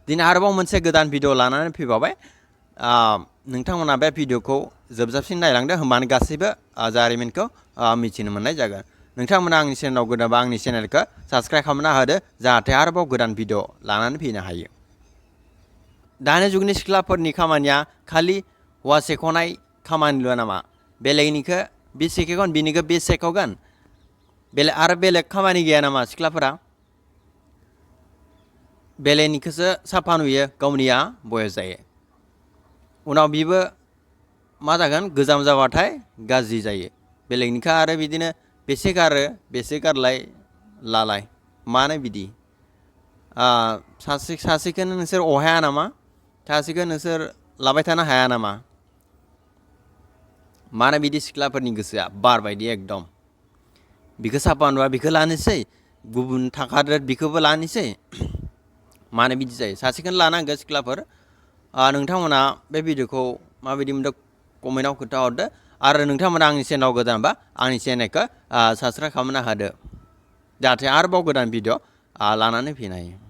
दिनै आरोबाव मोनसे गोदान भिडिअ लानानै फैबावबाय नोंथांमोना बे भिडिअखौ जोबजाबसिन नायलांदो होमबानो गासैबो जारिमिनखौ मिथिनो मोननाय जागोन नोंथांमोना आंनि चेनेलाव गोदानबा आंनि चेनेलखौ साबस्क्राइब खालामना होदो जाहाथे आरोबाव गोदान भिडिअ लानानै फैनो हायो दानि जुगनि सिख्लाफोरनि खामानिया खालि हौवा सेख'नाय खामानिल' नामा बेलेगनिखौ बे सेखगोन बिनिखौ बे सेखगोन आरो बेलेग खामानि गैया नामा सिख्लाफोरा बेलेगनिखौसो साफा नुयो गावनिया बयस जायो उनाव बिबो मा जागोन गोजाम जाबाथाय गाज्रि जायो बेलेगनिखौ आरो बिदिनो बेसे गारो बेसे गारलाय लालाय मानो बिदि सासेखौनो नोंसोर अहाया नामा सासेखौ नोंसोर लाबाय थानो हाया नामा मानो बिदि सिख्लाफोरनि गोसोआ बार बायदि एकदम बिखौ साफा नुवा बिखौ लानोसै गुबुन थाखादो बिखौबो लानोसै मानो बिदि जायो सासेखौनो लानांगौ सिख्लाफोर नोंथांमोना बे भिडिअखौ माबायदि मोनदों कमेन्टआव खोन्थाहरदो आरो नोंथांमोना आंनि चेनेलाव गोदानबा आंनि चेनेलखौ साबस्क्राइब खालामना होदो जाहाथे आरोबाव गोदान भिडिअ लानानै फैनो हायो